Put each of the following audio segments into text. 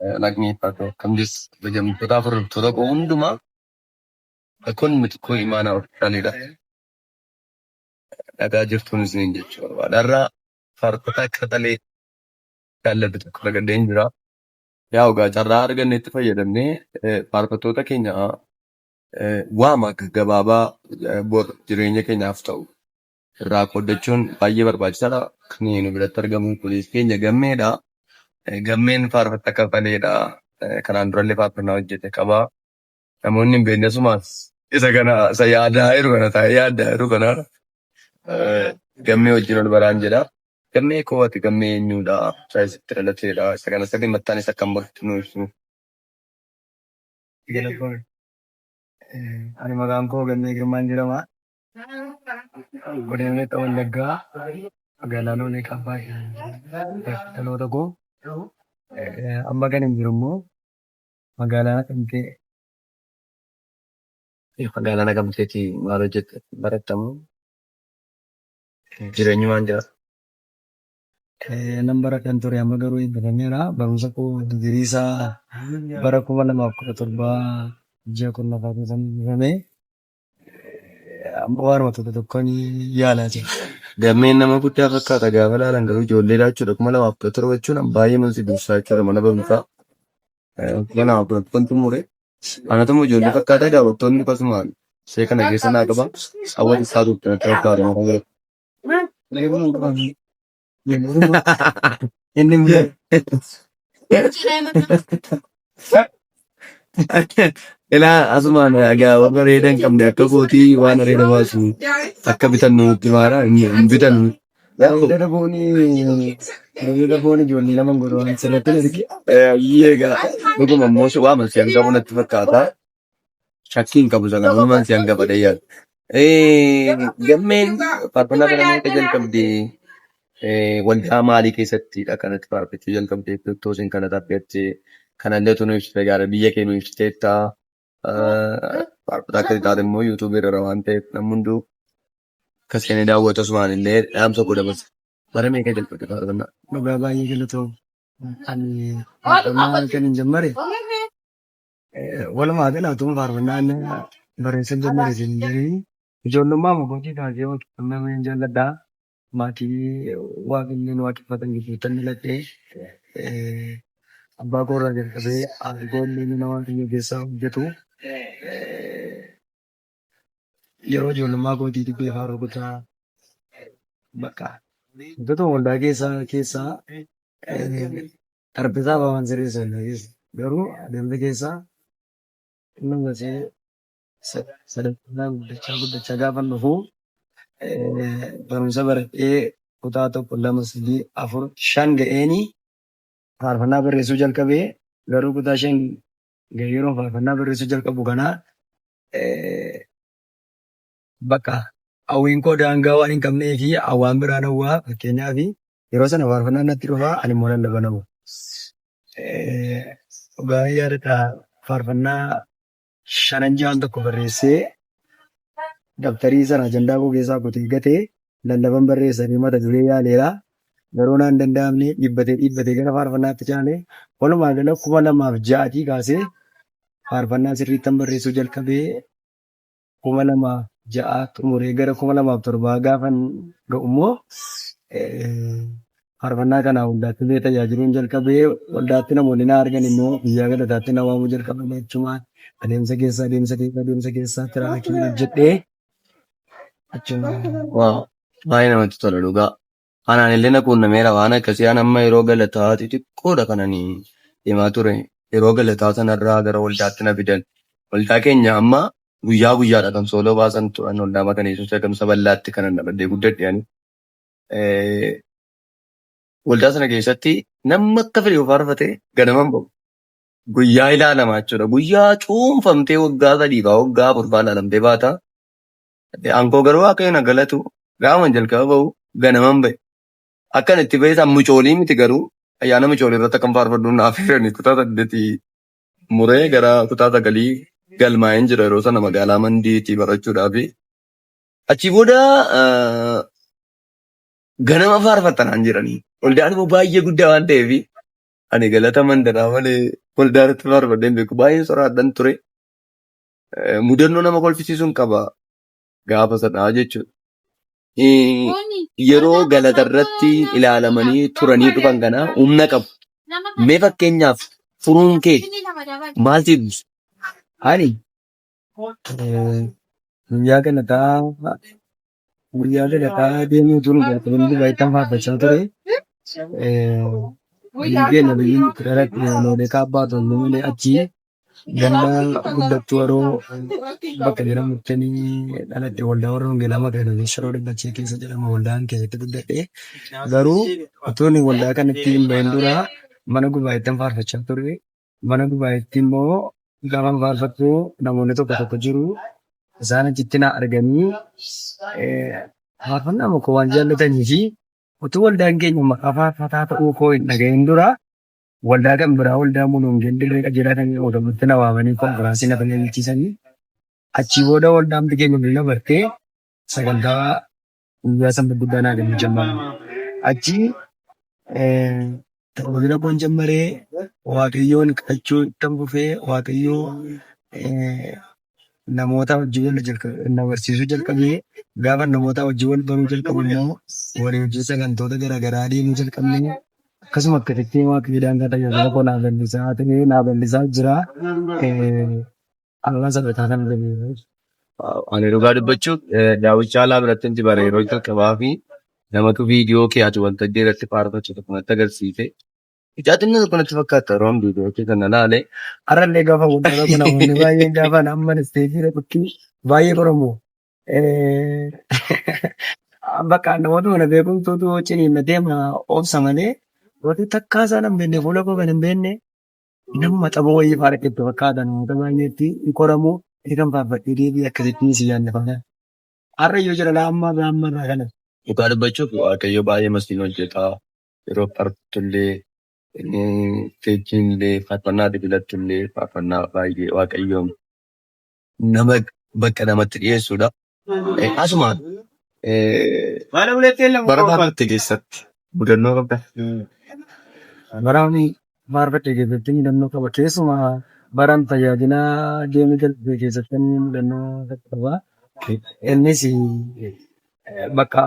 Naqni akkam jirtu kabajamtoota hordoftoota koo hundumaa kun Mitikuu Imaanaa Ofishaalidha. Dhagaa jirtuun isiniin jechuu barbaada. Har'a faarfataa qaxalee jaalladhu tokko argadheen jira. Yaa egaa carraa argannetti fayyadamnee faarfattoota keenya waama gaggabaabaa bor jireenya keenyaaf ta'u irraa qooddachuun baay'ee barbaachisaadha. Kan nu biratti argamu kunis keenya Gammeedha. Gammeen faarfataa qaxaleedha. Kanaan durallee faarfannaa hojjete qaba. Namoonni hin beekne asumaas isa kana isa yaadaa jiru kana taa'ee yaadaa jiru kana Gammee wajjin ol baraan jedha. Gammee koo ati gammee eenyuudha? Isa eessatti dhalateedha? Isa kana sirrii mattaan isa akkam bartu nu ibsu. Galatoomi. Ani maqaan koo Gammee Girmaan jedhama. Godina Lixa Wallaggaa magaalaa Loolee Qabbaa dhaloota koo. Amma kan hin jiru immoo magaalaa Naqamtee. Magaalaa Naqamteetti maal hojjetta? Baratta moo? Jireenyumaan jira. Nan baradhan ture, amma garuu eebbifameera. Barumsa koo digirii isaa bara 2017 ji'a 10ffaa keessa eebbifame. Amma waanuma tokko tokkoon yaalaa jira. Gammeen nama guddaa fakkaata gaafa ilaalan, garuu ijoolleedha jechuudha. 2017 jechuun baay'ee mana si dursaa jechuudha mana barumsaa. 2011 xumure. Anatu immoo ijoollee fakkaata, daawwattoonni akkasumaan ishee kana keessa naa qaba. Hawwan isaa turte natti fakkaata. Inni Ilaa, asumaan egaa warra areeda hin qabne akka kootii waan areeda baasu akka bitannu nutti maara hin bitannu. Areeda foon ijoollee lama godhu waan sirratti erge. Egaa dhuguma immoo si waama si hangafu natti fakkaata. Shakkii hin qabu sana, walumaan si hangafa dheeyyaadha. Gammeen faarfannaa kana meeqa jalqabdee? Waldaa maalii keessattidha kanatti faarfachuu jalqabdee? Kiristoosiin kana argatte kanallee utuu nu ibsite gaarii, biyya kee nu ibsiteetta. Faarfataa akka taate immoo yuutuubii irra waan ta'eef namni hunduu akka seenee daawwatu asumaan illee dhaamsa koo dabarsa. Bara meeqa jalqabde faarfannaa? Dhugaa baay'ee galatoom. Ani faarfannaa kan hin jammare walumaa gala utuu faarfannaan barreessan jammare hin jedhini ijoollummaa mootii kaasee waaqeffannaa hin jaalladha. Maatii waaqinni waaqeffatan gidduutti dhaladhee, abbaa koorraa jalqabee haadha koo illee mana Waaqayyoo keessaa hojjetu. Yeroo ijoollummaa kootii dibbee faa rukutaa bakka wantoota waldaa keessaa keessaa xarapheezaa fa'aa waan sirreessu waldaa keessa. Garuu adeemsa keessaa inni masee sadarkaa guddachaa guddachaa gaafa dhufu, barumsa baradhee kutaa tokko, lama, sadii, afur, shan ga'eenii faarfannaa barreessuu jalqabee. Garuu kutaa 5 ga'ee yeroo faarfannaa barreessuu jalqabu kana bakka hawwiin koo daangaa waan hin qabnee fi hawwaan biraan hawwaa, fakkeenyaaf yeroo sana faarfannaan natti dhufaa, ani immoo lallaba namu. Dhugaa yaadata, faarfannaa shanan ja'an tokko barreessee dabtarii sana ajandaa koo keessaa kutee gatee lallaban barreessanii mata duree yaaleera. Garuu naan danda'amne, dhiibbatee dhiibbatee gara faarfannaatti caale. Walumaa gala 2006tii kaasee faarfannaa sirriittan barreessuu jalqabee, 2006 xumuree gara 2007 gaafan ga'u immoo faarfannaa kana waldaatti illee tajaajiluun jalqabee, waldaatti namoonni na argan immoo guyyaa galataatti na waamuu jalqaban. Achumaan adeemsa keessa adeemsa keessa adeemsa keessa tiraakiin hojjedhee achuma. Waaw, baay'ee namatti tola dhugaa. Anaan illee na quunnameera waan akkasii. An amma yeroo galataa xixiqqoodha kan ani deemaa ture. Yeroo galataa sanarraa gara waldaatti na fidan. Waldaa keenya amma guyyaa guyyaadha kan sooloo baasan turan, waldaa Maqaan Yesuus Eegamsa Bal'aatti kan an dhaladhee guddadhe ani. Waldaa sana keessatti namni akka fedhe yoo faarfate ganaman ba'u. Guyyaa ilaalamaa jechuudha. Guyyaa cuunfamtee waggaa 3 faa waggaa 4 faa ilaalamtee baata. Ankoo garuu Waaqayyo na galatu, gaafa jalqaba ba'u ganaman ba'e. Akkan itti ba'e isaan mucoolii miti, garuu ayyaana mucoolii irratti akkan faarfadhu naaf hirani. Kutaa 8 muree gara kutaa 9 galmaa'een jira yeroo sana magaalaa Mandiitii barachuudhaafi. Achii booda ganama faarfatta naan jedhanii. Waldaan immoo baay'ee guddaa waan ta'eef Ani galata mandaraa malee waldaa irratti faarfadhee hin beeku. Baay'een soraadhan ture. Mudannoo nama kolfisiisuun qaba gaafa sanaa jechuudha. Yeroo galata irratti ilaalamanii turanii dhufan kana humna qabu. Mee fakkeenyaaf furuun kee maal siif ibsa? Ani guyyaa galataa guyyaa galataa deemuu tun galatoonni baay'een faarfachaa ture. Biyyi keenya biyyi nuti dhaladhe Noolee Kaabbaa Tulluu malee achii ganda guddattuu haroo bakka jedhamutti dhaladhe waldaa warra wangeelaa magaalaa Shiroo Dallachee keessa jedhama waldaan keessatti guddadhe. Garuu utuu inni waldaa kanatti hin bahin dura mana gubaa'eettan faarfachaa ture. Mana gubaa'eetti immoo gaafan faarfadhu namoonni tokko tokko jiru. Isaan achitti na arganii faarfannaa koo waan jaallatanii fi utuu waldaan keenya maqaa faarfataa ta'uu koo hin dhagahin dura waldaa kan biraa waldaa Mulungeen Dirree Qajeelaa kan jedhamu na waamanii konfiraansii na tajaajilchiisanii achii booda waldaan keenya na bartee sagantaa guyyaa sanbata guddaa naa kennuu jalqaban. Achi tajaajila koon jammaree Waaqayyoon kadhachuu ittan fufee Waaqayyoo namoota wajjin wal na barsiisuu jalqabee gaafa namoota wajjin wal baruu jalqabu immoo walii wajjin sagantoota garaagaraa deemuu jalqabne akkasuma akkasitti Waaqayyo daangaa tajaajila koo naa bal'isaa ta'ee naa bal'isaa jira. Amma sadarkaa kana gaheera. Ani dhugaa dubbachuuf Daawit Caalaa biratti inti bare yeroo jalqabaa fi namatu viidiyoo kee ati waltajjii irratti faarfachuu tokko natti agarsiise. Mucaa xinnoo tokko natti fakkaata yeroo an viidiyoo kee kana laale. Har'allee gaafa waldaa tokko namoonni baay'een gaafa amma isteejii irratti baay'ee qoramu. Bakka namoota mana beekumtuutu ciniinnatee obsa malee wanti takkaa isaan hin beekne fuula koo kan hin beekne namuma xaboo wayii faana itti fakkaata namoota baay'eetti hin qoramu inni kan faarfadhee deebi'e akkasitti si yaadne faana. Har'a iyyuu jira laa amma irraa amma irraa kana. Dhugaa dubbachuuf Waaqayyo baay'ee masiin hojjeta. Yeroo faarfattullee teechiinillee faarfannaa ati filattullee faarfannaa baay'ee Waaqayyoon nama bakka namatti dhiyeessudha. Asumaan bara faarfatte keessatti mudannoo qabda. Baraan faarfadhe keessatti mudannoo qaba. Keessumaa baraan tajaajila deemee jalqabe keessatti mudannoo qaba. Innis bakka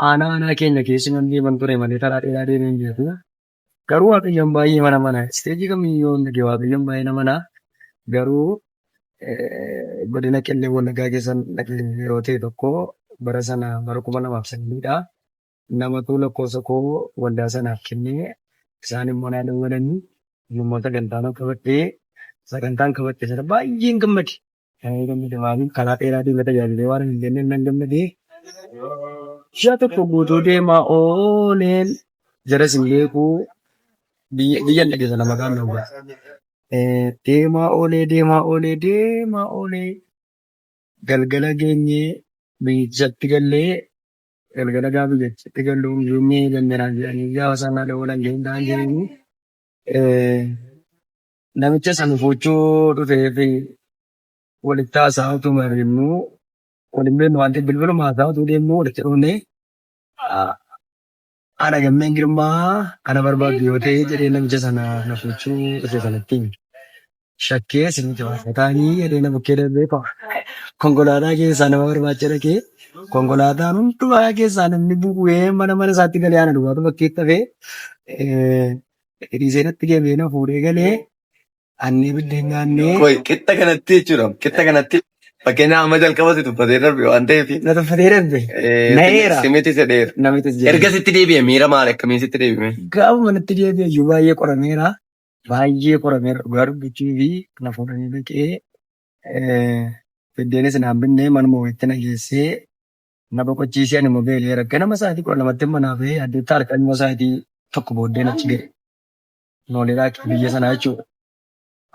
aanaa aanaa keenya keessa nan deeman ture malee karaa dheeraa deemee hin beeku. Garuu Waaqayyoon baay'ee mana mana. Isteejii kamiyyuu yoo dhage Waaqayyoon baay'ee nama mana. Garuu godina Qellee Wallaggaa keessa dhaqe yeroo ta'e tokko bara sana bara 2009dha. Namatu lakkoofsa koo waldaa sanaaf kennee isaan immoo naa dawwalanii immoo sagantaan qabadhee sagantaan qabadhe sana baay'een gammade. Baay'ee gammade maaliif karaa dheeraa deemee tajaajilee waan hin jenneen nan gammade. Ji'a tokko guutuu deemaa ooleen jaras hin beeku biyya dhaqe sana maqaan dhowwa. Deemaa oolee deemaa oolee deemaa oolee galgala geenyee biyyatti gallee galgala gaafa biyyatti gallu geenyee galmeeraan jedhanii gaafa isaan naa dawwalan geenyaan geenyee namicha sana fuuchuu dhufee fi walitti haasa'aa utuma deemnuu wal hin beeknu waan ta'eef bilbiluma haasa'aa utuu deemnuu walitti dhufnee ana Gammeen Girmaa ana barbaaddu yoo ta'e jedhee namicha sana na fuuchuu dhufe sanatti hime. Shakkee isinitti faarfataanii jedhee na bukkee darbee konkolaataa keessaa nama barbaacha dhaqee konkolaataan hundumaa keessaa namni bu'ee mana mana isaatti galee ana duwwaatu bakkeetti hafee Dhiisee natti deebi'ee na fuudhee galee annee biddeen nyaannee Qoy qixxa kanatti jechuudha. Qixxa kanatti fakkeenyaaf amma jalqaba si tuffatee darbe waan ta'eef. Na tuffatee darbe. Na'eera. Simiti sedheera. Namitis jedhe. Erga sitti deebi'e miira maal akkamiin sitti deebi'e? Gaafa manatti deebi'e iyyuu baay'ee qorameera. Baay'ee qorameera dhugaa dubbachuu fi na fuudhanii dhaqee biddeenis naan binne manuma wayitti na geessee na boqochiisee ani immoo beela'eera. Ganama sa'aatii 12tti manaa bahee addeettaa halkan immoo sa'aatii 1 booddeen achi ga'e. Noolee dhaqee biyya sanaa jechuudha.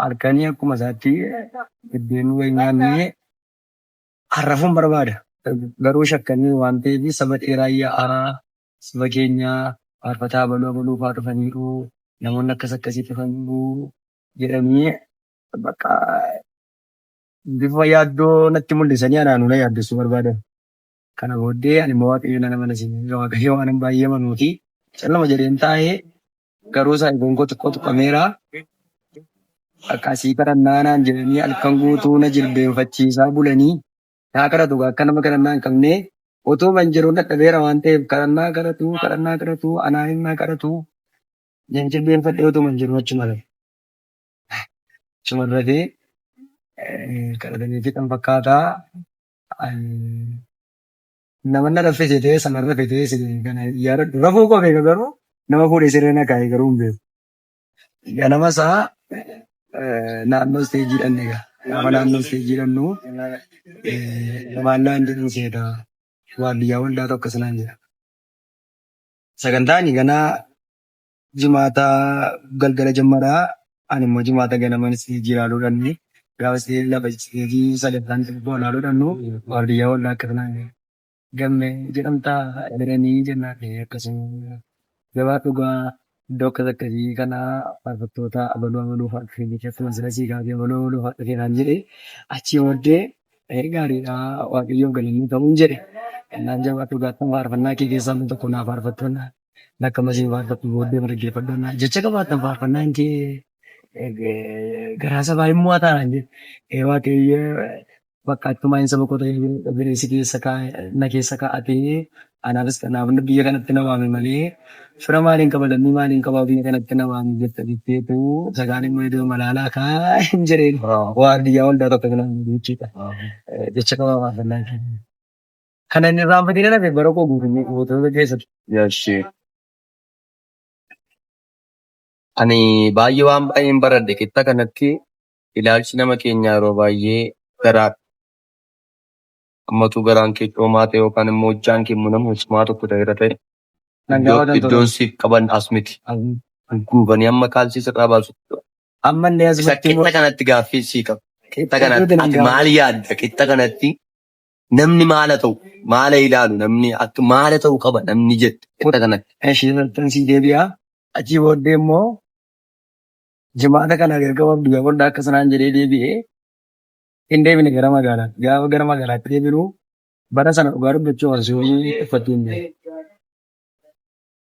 Halkanii akkuma isaatti biddeen wayii nyaannee arrafuun barbaada. Garuu shakkanii waan ta'eef saba dheeraa yaa'aa saba keenyaa faarfataa abaluu abaluu fa'aa dhufaniiru namoonni akkas akkasii dhufaniiru jedhanii bakka bifa yaaddoo natti mul'isanii anaan na yaaddessuu barbaadan. Kana booddee ani immoo Waaqayyo nan amana siin Waaqayyo waanan baay'ee amanuufi calluma jedheen taa'ee Garuu saayiboon koo xiqqoo tuqameera. Akkasii kadhannaa naan jedhanii halkan guutuu na jilbeenfachiisaa bulanii naa kadhatu akka nama kadhannaa hin qabne otoo man jiruun dadhabeera waan ta'eef kadhannaa kadhatu kadhannaa kadhatu anaa himaa kadhatu jilbeenfadhee otoo man jiru achuma rafe. Achuma rafee kadhatanii fixan fakkaataa. Nama na raffise ta'ee sana rafe ta'ee kana yaadadhu. Rafuu koo beeka garuu nama fuudhee siree na kaa'e garuu hin beeku. Ganama isaa naannoo isteejii dhanne egaa. Gaafa naannoo isteejii dhannu maal naan jedhan seeta. Waardiyyaa waldaa tokko sanaan jedha. Sagantaan ganaa Jimaata galgala jammaraa ani immoo Jimaata ganaman isteejii ilaaluu dhanne. Gaafa isteejii lafa isteejii sagantaan xixiqqoo ilaaluu dhannu waardiyyaa waldaa akka sanaan jedha. Gammee jedhamtaa jedhanii jennaan akkasuma jabaa dhugaa iddoo akkas akkasii kana faarfattoota abaluu abaluu fa'aa dhufee jecha akkuma sila sii kaasee abaluu abaluu fa'aa dhufee naan jedhe achii booddee gaariidha waaqayyoof galanni ta'uun jedhe naan jabaa dhugaa faarfannaa kee keessaa inni tokko naa faarfattu akka masiin faarfattu booddee dhaggeeffadhu naan jecha qabaattan faarfannaan kee garaa sabaa hin mo'ataa naan jedhe waaqayyo Bakka achumaa hin saba koo ta'ee bineensi keessa na keessa kaa'atee anaafis kanaaf biyya kanatti na waame malee fira maaliin qaba lammii maaliin qaba biyya kanatti na waame jette jetteetu sagaan immoo iddoo malaalaa kaa hin jedheen waardiyyaa waldaa tokko kana jechuudha. Jecha qaba faarfannaa keenya. Kana inni irraanfatee na hafe bara koo guutuu keessatti. Yashee. Ani baay'ee waan baay'een baradhe qixa kanatti ilaalchi nama keenyaa yeroo baay'ee garaadha. Ammatu garaan kee coomaa ta'e yookaan immoo hojjaan kee immoo nama cimaa tokko ta'eera ta'e Nan gaafatan ture. iddoon siif qaban as miti. Guubanii amma kaalsii sirraa baasu. Ammallee Isa asumatti qixa kanatti gaaffii sii qaba. Qixa kanatti ati maal yaadda? Qixa kanatti namni maala ta'u maala ilaalu namni akka maala ta'u qaba namni jette qixa kanatti. Ishee salxansii deebi'a. Achii booddee immoo Jimaata kana erga guyyaa waldaa akka sanaan jedhee deebi'ee hin deebine gara magaalaatti. Gaafa gara magaalaatti deebinu bara sana dhugaa dubbachuu waan suufii uffachuu hin beeku.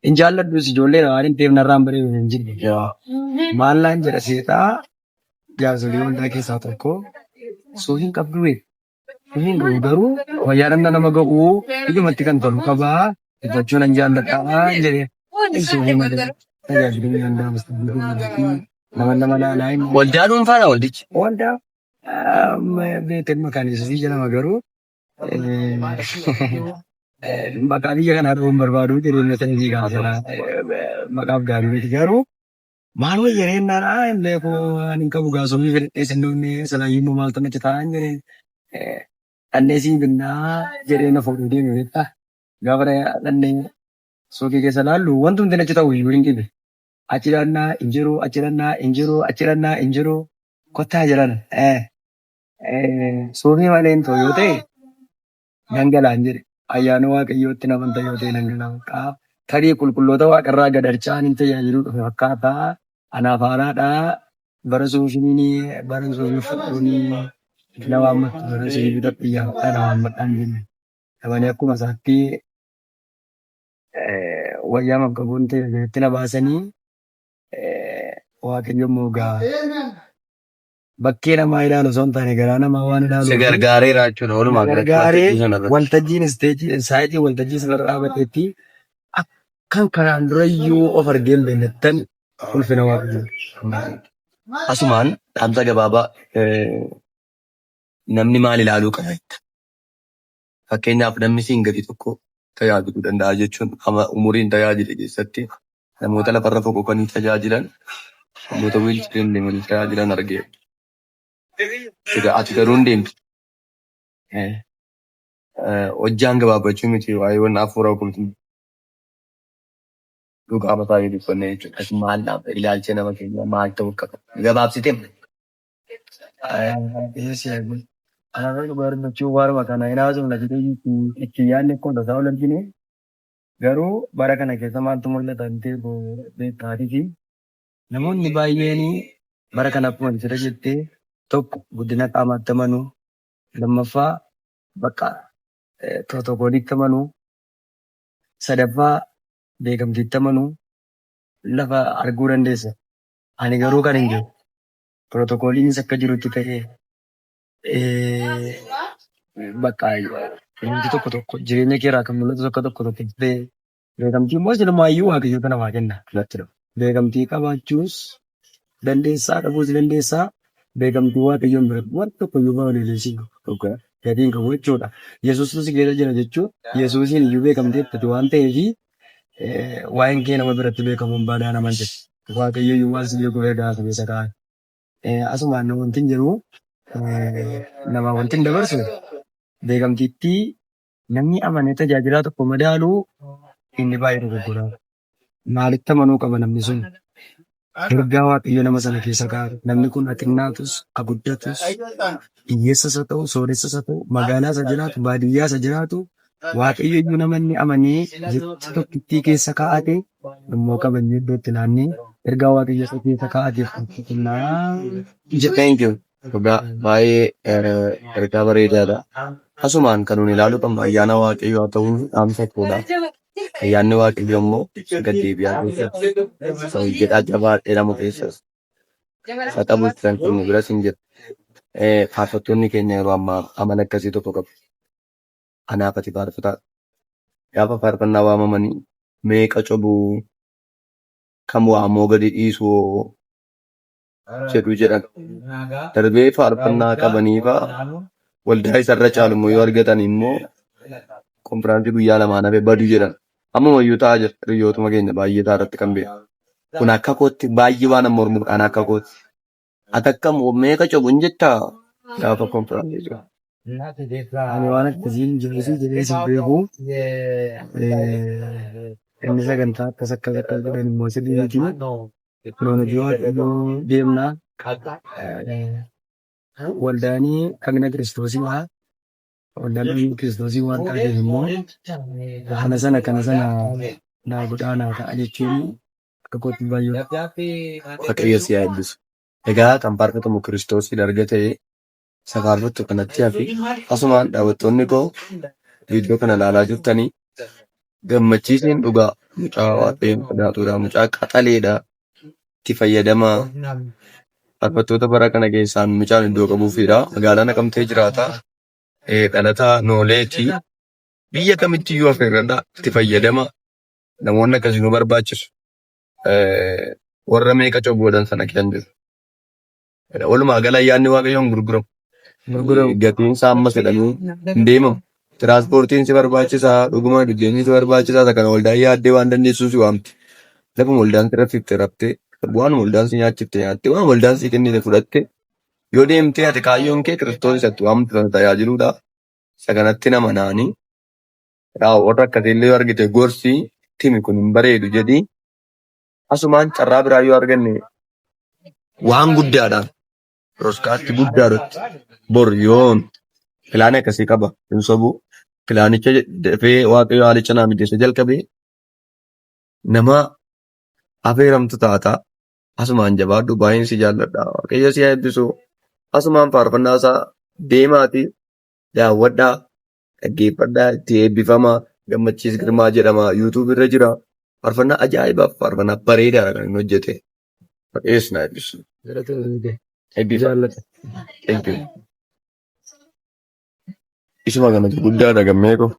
Hin jaalladhus ijoollee waan hin ta'eef narraan bareedu hin jirre. Maal naan jedha seetaa jaarsolii waldaa keessaa tokko suufii hin qabdu beeku. Suufii hin qabu garuu wayyaa dhagna nama ga'u ijumatti kan tolu qabaa uffachuu nan jaalladha jedhee. Suufii malee tajaajiluu hin danda'amu. Nama nama laalaa hin Waldaa dhuunfaadha waldichi. Waldaa beetel makaaniisisii jedhama garuu maqaa biyya kanaa dha'uun barbaadu jireenya sana sii kaasera maqaaf gaarii miti garuu maal wayya reennaan haa hin beeku ani hin qabu gaasofii fedhadhee sin dhufne silaayyuu immoo maaltu natti ta'an jedhee dhannee siin binnaa jedhee na fuudhee deeme beektaa gaafa dhannee suuqii keessa laallu wantumti natti ta'u iyyuu hin dhibe. Achi dhannaa hin jiru, achi dhannaa hin jiru, achi dhannaa hin jiru. Kottaa jedhan. Suufii malee hin ta'u yoo ta'e nan galaan jedhe. Ayyaana Waaqayyootti nan amanta yoo ta'e nan gala. Bakka tarii qulqulloota waaqarraa gad harca'an hin tajaajiluu dhufe fakkaata. Anaaf haaraadha. Bara suufiin bara suufii uffadhuun na waammattu bara suufii bitadhu iyyaafadhaa na waammadhaan jenne. Namani akkuma isaatti wayyaa maqabuun ta'e itti na baasanii Waaqayyo immoo gaa bakkee namaa ilaalu osoo hin taane garaa namaa waan ilaaluuf Si gargaareera jechuudha walumaa galatti gargaaree waltajjii sanarratti. waltajjiin isteejii saayitii waltajjii sanarra dhaabateetti akkan kanaan durayyuu of argee hin beeknettan ulfina Waaqayyoo. Asumaan dhaamsa gabaabaa namni maal ilaaluu qaba jetta? Fakkeenyaaf namni siin gadi tokko tajaajiluu danda'a jechuun amma umuriin tajaajile keessatti namoota lafarra foqoqanii tajaajilan namoota wiilcheriin deemanii tajaajilan argeera. Egaa ati garuu hin deemtu. Hojjaan gabaabbachuu miti waa'ee wanna hafuura qulqulluu dhugaa mataa yoo dubbanne jechuudha. Ati maal dhaabda ilaalcha nama keenyaa maal ta'uu qaba? Gabaabsitee Anarra dhugaa dubbachuu waaruma kana hin haasofna jedhee itti yaadne akkuma tasaa ol argine garuu bara kana keessa maaltu mul'ata hin beeku beektaatii fi namoonni baay'een bara kana akkuma sira jettee tokko guddina qaamaatti amanu lammaffaa bakka pirootokooliitti amanu sadaffaa beekamtiitti amanu lafa arguu dandeessa. Ani garuu kan hin jiru. Pirootokooliinis akka jirutti ta'ee bakka wanti tokko tokko jireenya keerraa kan mul'atu tokko tokko tokko ta'ee beekamtii immoo silumaayyuu waaqayyoota namaa kenna. Beekamtii qabaachuus dandeessaa dhabuus dandeessaa beekamtii waaqayyoon bira wanti tokko iyyuu baay'ee gatii hin qabu jechuudha. Yesuustu si keessa jira jechuun Yesuusiin iyyuu beekamteetti waan ta'eef waa'een kee nama biratti beekamuun badaa naman jedhu. Waaqayyo iyyuu waan si beekuuf ergaa si keessa kaa'e. Asumaan wanti hin jiru nama wanti hin dabarsu beekamtiitti namni amanee tajaajilaa tokko madaalu inni baay'ee dogoggoraa. Maalitti amanuu qaba namni sun? Ergaa Waaqayyo nama sana keessa kaa'e. Namni kun haa xinnaatus, haa guddatus, hiyyeessas haa ta'u, sooressas haa ta'u, magaalaas haa jiraatu, baadiyyaas haa jiraatu, Waaqayyo iyyuu nama inni amanee jecha tokkittii keessa kaa'ate immoo kabajnee iddoo itti laannee ergaa Waaqayyo isa keessa kaa'ateef kennaa jedha. Thank you. Dhugaa baay'ee ergaa bareedaadha. Asumaan kan nuti ilaaluu qabnu ayyaana Waaqayyoo haa ta'u dhaamsa koodha. Ayyaanni Waaqayyoo immoo gad deebi'aa keessatti isa hojjetaa jabaa jedhamu keessas isa qabu kan kennu biras hin jiru. Faarfattoonni keenya yeroo ammaa amala akkasii tokko qabu. Anaaf ati faarfataa. Gaafa faarfannaa waamamanii meeqa cobuu kam waamoo gadi dhiisuu jedhu jedhan. Darbee faarfannaa qabanii fa'aa waldaa isarra caalu immoo yoo argatan immoo konfiraansii guyyaa lamaan hafe badu jedhan. Ammuma iyyuu ta'aa jira. Hiriyootuma keenya baay'ee ta'aa irratti kan beeku. Kun akka kootti baay'ee waan amma mormuudhaan akka kootti. Ati akkam meeqa cobu hin jettaa gaafa konfiraansii jiru. Ani waan akkasiin jedhesi jedhees hin beeku. Inni sagantaa akkas akkas akkas godhan immoo sirrii miti. Loon hojii waaqayyoo deemna. Waldaanii dhagna kiristoosii waa waldaan dhagna kiristoosii waan taateef immoo kana sana kana sana naa godhaa naa ta'a jechuun akka kootti baay'ee Waaqayyo si haa eebbisu. Egaa kan faarfatamu Kiristoosiin arga ta'e isa faarfattu kanatti hafi. Asumaan daawwattoonni koo viidiyoo kana ilaalaa jirtanii gammachiiseen dhugaa mucaa waaqayyoon sodaatudha. Mucaa qaxaleedha. Itti fayyadamaa faarfattoota bara kana keessaan mucaan iddoo qabuufidha. Magaalaa Naqamtee jiraata. Dhalataa Nooleeti. Biyya kamitti iyyuu affeerradha. Itti fayyadama. Namoonni akkasii nu barbaachisu. Warra meeqa cobboodhan sana keessa jiru. Walumaa gala ayyaanni waaqayyoon gurguramu. Gurguramu. Gatiin isaa ammas jedhamee hin deemamu. Tiraanspoortiin si barbaachisaa, dhuguma biddeenni si barbaachisaa, isa kana waldaan yaaddee waan dandeessuun si waamti. Lafuma waldaan si raffifte raftee, waan waldaan si nyaachifte nyaattee, waan waldaan si kennite fudhatte yoo deemtee ati kaayyoon kee Kiristoos isatti waamtu sana tajaajiluudha. Isa kanatti nama naanii. Yaa warra akkasiillee yoo argite gorsi timi kun hin bareedu jedhii. Asumaan carraa biraa yoo arganne waan guddaadhaan roskaatti guddaadhatti bor yoon pilaanii akkasii qaba hin sobu pilaanicha dafee waaqayyo haalicha naa mijeesse jalqabee nama afeeramtu taata asumaan jabaadhu baay'een si jaalladha waaqayyo si haa eebbisu asumaan faarfannaa isaa deemaati daawwadhaa dhaggeeffadhaa itti eebbifamaa gammachiis girmaa jedhama yuutuub irra jira faarfannaa ajaa'ibaaf faarfannaa bareedaadha kan inni hojjete waaqayyo si haa eebbisu eebbifama Jaalladha. Thank you. Isuma kanatu guddaadha gammee koo.